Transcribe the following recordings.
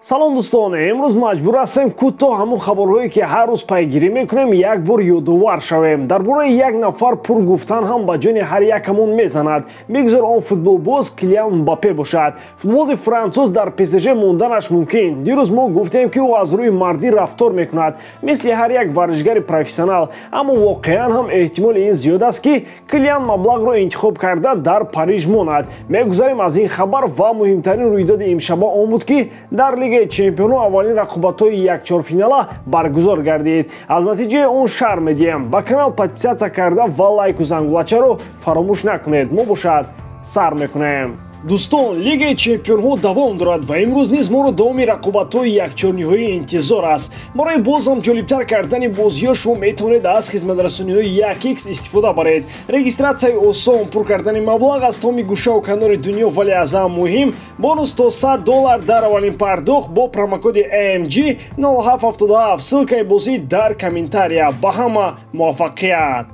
Салом дӯстон, имрӯз маҷбур ҳастем кӯтоҳ ҳамон хабарҳое ки ҳар рӯз пайгирӣ мекунем як бор ёдовар шавем. Дар бораи як нафар пур гуфтан ҳам ба ҷони ҳар якамон мезанад. Бигзор он футболбоз Килиан Мбаппе бошад. Футболбози француз дар ПСЖ монданаш мумкин. Дирӯз мо гуфтем ки ӯ аз рӯи мардӣ рафтор мекунад, мисли ҳар як варзишгари профессионал. Аммо воқеан ҳам эҳтимоли ин зиёд аст ки Килиан маблағро интихоб карда дар Париж монад. Мегузарем аз ин хабар ва муҳимтарин рӯйдоди имшаба он буд ки дар Лигаи Чемпионҳо аввалин рақобатҳои якчорфинала баргузор гардид. Аз натиҷаи он шарҳ медиҳем. Ба канал подписаться карда ва лайку зангулачаро фаромӯш накунед. Мо бошад сар мекунем. Дӯстон, Лигаи Чемпионҳо давом дорад ва имрӯз низ моро давоми рақобатҳои якчорниҳоӣ интизор аст. Барои боз ҳам ҷолибтар кардани бозиҳо шумо метавонед аз хизматрасониҳои 1x истифода баред. Регистратсияи осон, пур кардани маблағ аз томи гӯшаву канори дунё, вале аз ҳам муҳим бонус то $100 дар аввалин пардохт бо промокоди AMG 0777. Ссылкаи бозӣ дар комментария. Ба ҳама муваффақият!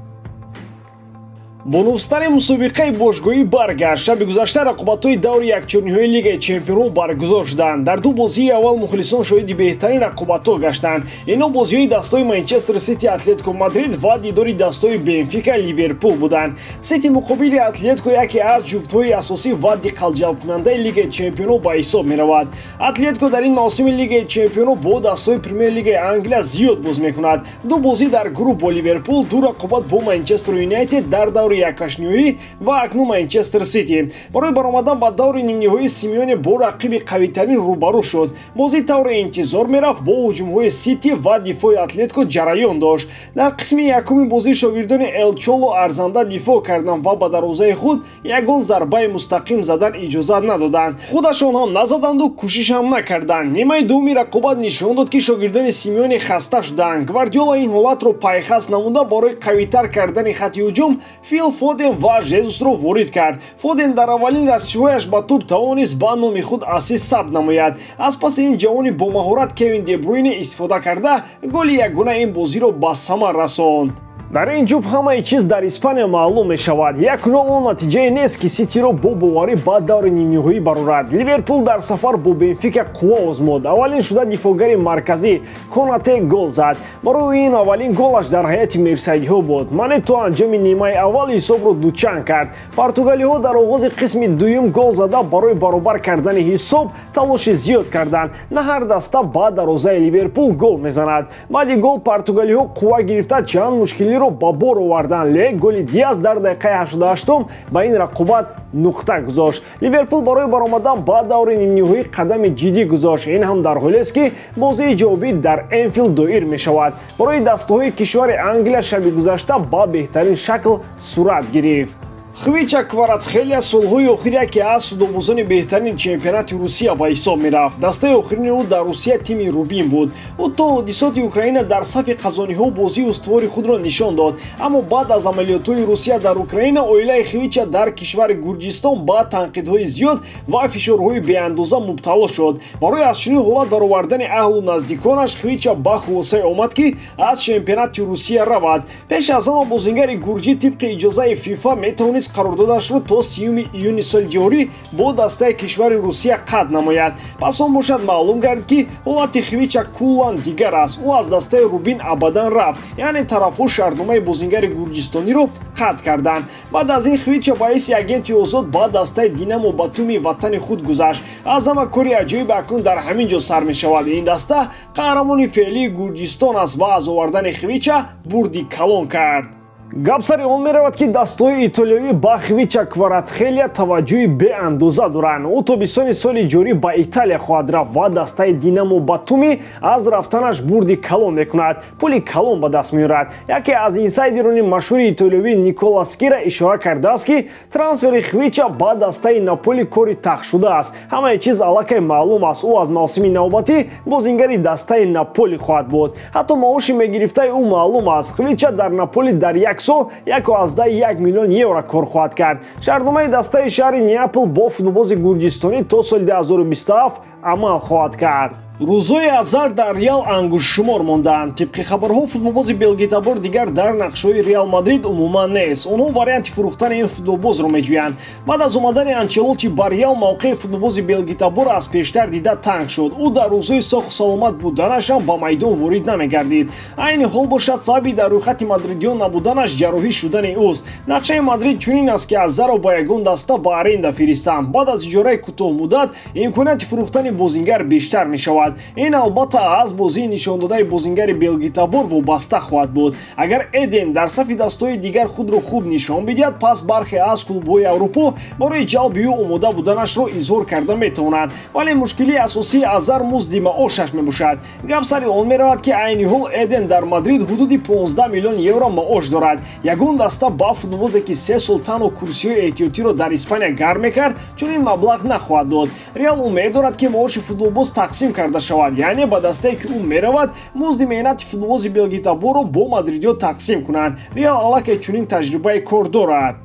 Бонуфтари мусобиқаи бошгоҳӣ баргашт. Шаби гузашта рақобатҳои даври якчорниҳои Лигаи Чемпионҳо баргузор шуданд. Дар ду бозии аввал мухлисон шоҳиди беҳтарин рақобатҳо гаштанд. Ино бозиҳои дастҳои Манчестер Сити, Атлетико Мадрид ва дидори дастҳои Бенфика, Ливерпул буданд. Сити муқобили Атлетико яке аз ҷуфтҳои асосӣ ва диққатҷалбкунандаи Лигаи Чемпионҳо ба ҳисоб меравад. Атлетико дар ин мавсими Лигаи Чемпионҳо бо дастҳои Премер-лигаи Англия зиёд боз мекунад. Ду бозӣ дар гурӯҳ бо Ливерпул, ду рақобат бо Манчестер Юнайтед дар даври якашниҳоӣ ва акнун Манчестер Сити. Барои баромадан ба даври нимниҳоӣ Симеоне бо рақиби қавитарин рӯбарӯ шуд. Бозӣ тавре интизор мерафт бо ҳуҷумҳои Сити ва дифои Атлетико ҷараён дошт. Дар қисми якуми бозӣ шогирдони Эл Чоло арзанда дифоъ карданд ва ба дарвозаи худ ягон зарбаи мустақим задан иҷозат надоданд. Худашон ҳам назаданду кӯшиш ҳам накарданд. Нимаи дуввуми рақобат нишон дод ки шогирдони Симеоне хаста шуданд. Гвардиола ин ҳолатро пайхас намуда барои қавитар кардани хати ҳуҷум Фил Фоден ва Жезусро ворид кард. Фоден дар аввалин расишҳояш ба тӯб тавонист ба номи худ ассист сабт намояд. Аз паси ин ҷавони бомаҳорат Кевин Дебруйне истифода карда голи ягона ин бозиро ба самар расонд. Дар ин ҷуфт ҳамаи чиз дар Испания маълум мешавад. 1-0 он натиҷае нест ки Ситиро бо боварӣ ба даври нимниҳоӣ барорад. Ливерпул дар сафар бо Бенфика қувва озмуд. Аввалин шуда дифоъгари марказӣ Конате гол зад. Барои ин аввалин голаш дар ҳайати мерсайдиҳо буд. Мане то анҷоми нимаи аввал ҳисобро дучанд кард. Португалиҳо дар оғози қисми дуюм гол зада барои баробар кардани ҳисоб талоши зиёд карданд. На ҳар даста ба дарвозаи Ливерпул гол мезанад. Баъди гол португалиҳо қувва гирифта чанд мушкилиро ба бор оварданд. Лек голи Диас дар дақиқаи 88 ба ин рақобат нуқта гузошт. Ливерпул барои баромадан ба даври нимниҳоӣ қадами ҷиддӣ гузошт. Ин ҳам дар ҳолест ки бозии ҷавобӣ дар Энфилд доир мешавад. Барои дастаҳои кишвари Англия шаби гузашта ба беҳтарин шакл сурат гирифт. Хвича Кварацхелия солҳои охир яке аз футболбозони беҳтарини чемпионати Русия ба ҳисоб мерафт. Дастаи охирини ӯ дар Русия тими Рубин буд. Ӯ то ҳодисоти Украина дар сафи қазониҳо бозии устувори худро нишон дод. Аммо баъд аз амалиётҳои Русия дар Украина оилаи Хвича дар кишвари Гурҷистон ба танқидҳои зиёд ва фишорҳои беандоза мубтало шуд. Барои аз чунин ҳолат баровардани аҳлу наздиконаш Хвича ба хулосае омад ки аз чемпионати Русия равад. Пеш аз ҳама бозингари гурҷӣ тибқи иҷозаи ФИФА метавонист қарордодашро то 30 июни соли ҷорӣ бо дастаи кишвари Русия қатъ намояд. Пас он бошад маълум гардид ки ҳолати Хвича куллан дигар аст. Ӯ аз дастаи Рубин абадан рафт, яъне тарафҳо шартномаи бозингари гурҷистониро қатъ карданд. Баъд аз ин Хвича ба ҳайси агенти озод ба дастаи Динамо Батуми ватани худ гузашт. Аз ҳама кори аҷоиб акнун дар ҳамин ҷо сар мешавад. Ин даста қаҳрамони феълии Гурҷистон аст ва аз овардани Хвича бурди калон кард. Гап сари он меравад ки дастаҳои итолиёвӣ ба Хвича Кварацхелия таваҷҷӯҳи беандоза доранд. Ӯ тобистони соли ҷорӣ ба Италия хоҳад рафт ва дастаи Динамо Батуми аз рафтанаш бурди калон мекунад, пули калон ба даст меорад. Яке аз инсайдерони машҳури итолиёвӣ Никола Скира ишора кардааст ки трансфери Хвича ба дастаи Наполи кори тахшуда аст. Ҳамаи чиз аллакай маълум аст. Ӯ аз мавсими навбатӣ бозингари дастаи Наполи хоҳад буд. Ҳатто маоши мегирифтаи ӯ маълум аст. Хвича дар Наполи дар як сол 1.1 миллион евро кор хоҳад кард. Шартномаи дастаи шаҳри Неапол бо футболбози гурҷистонӣ то соли 2027 амал хоҳад кард. Рӯзҳои Азар дар Реал ангуштшумор мондаанд. Тибқи хабарҳо, футболбози белгитабор дигар дар нақшҳои Реал Мадрид умуман нест. Онҳо варианти фурӯхтани ин футболбозро меҷӯянд. Баъд аз омадани Анчелоти ба Реал, мавқеи футболбози белгитабор аз пештар дида танг шуд. Ӯ дар рӯзҳои соҳу саломат буданаш ҳам ба майдон ворид намегардид. Айни ҳол бошад, сабаби дар рӯйхати мадридиён набуданаш ҷарроҳӣ шудани ӯст. Нақшаи Мадрид чунин аст, ки Азарро ба ягон даста ба аренда фиристанд. Баъд аз иҷораи кӯтоҳмуддат имконияти фурӯхтани бозингар бештар мешавад. Ин албатта аз бозии нишондодаи бозингари белгитабор вобаста хоҳад буд. Агар Эден дар сафи дастҳои дигар худро хуб нишон бидиҳад, пас бархе аз клубҳои Аврупо барои ҷалби ӯ омода буданашро изҳор карда метавонанд. Вале мушкилии асосии Азар музди маошаш мебошад. Гап сари он меравад, ки айни ҳол Эден дар Мадрид ҳудуди 15 миллион евро маош дорад. Ягон даста ба футболбозе, ки 3 сол танҳо курсиҳои эҳтиётиро дар Испания гарм мекард, чунин маблағ нахоҳад дод. Реал умед дорад, ки маоши футболбоз тақсим карда шавад, яъне ба дастае, ки ӯ меравад, музди меҳнати футболбози белгитаборро бо мадридиё тақсим кунанд. Реал аллакай чунин таҷрибаи кор дорад.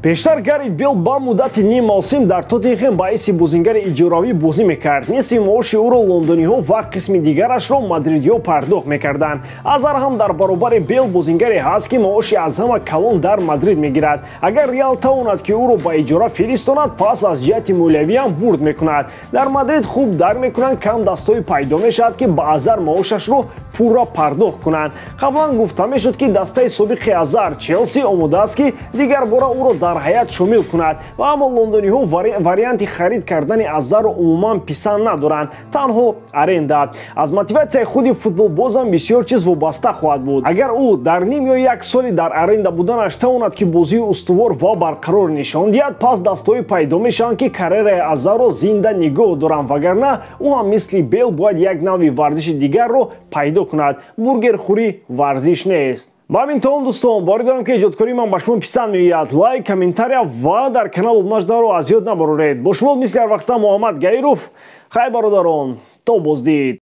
Пештар Гарри Бел ба муддати ним мавсим дар Тоттенхем ба ҳайси бозингари иҷоравӣ бозӣ мекард. Нисфи маоши ӯро лондониҳо ва қисми дигарашро мадридиҳо пардохт мекарданд. Азар ҳам дар баробари Бел бозингаре ҳаст, ки маоши аз ҳама калон дар Мадрид мегирад. Агар Реал тавонад, ки ӯро ба иҷора фиристонад, пас аз ҷиҳати молиявӣ ҳам бурд мекунад. Дар Мадрид хуб дарк мекунанд, кам дастҳое пайдо мешавад, ки ба Азар маошашро пурра пардохт кунанд. Қаблан гуфта мешуд, ки дастаи собиқи Азар Челси омода аст, ки дигар бора ӯро дар ҳаят шомил кунад, ва аммо лондониҳо варианти харид кардани Азарро умуман писанд надоранд, танҳо аренда. Аз мотиватсияи худи футболбозам бисёр чиз вобаста хоҳад буд. Агар ӯ дар ним ё як соли дар аренда буданаш тавонад, ки бозии устувор ва барқарор нишон диҳад, пас дастҳое пайдо мешаванд, ки карьераи Азарро зинда нигоҳ доранд, вагарна ӯ ҳам мисли Бел бояд як навъи варзиши дигарро пайдо кунад. Бургерхӯрӣ варзиш нест. Ба ҳамин то он, дӯстон, боварӣ дорам, ки эҷодкории ман ба шумо писанд меояд. Лайк, комментария ва дар канал обуна шуданро аз ёд набароред. Бо шумо мисли ҳар вақта Муҳаммад Гаиров. Хайр, бародарон, то боздид.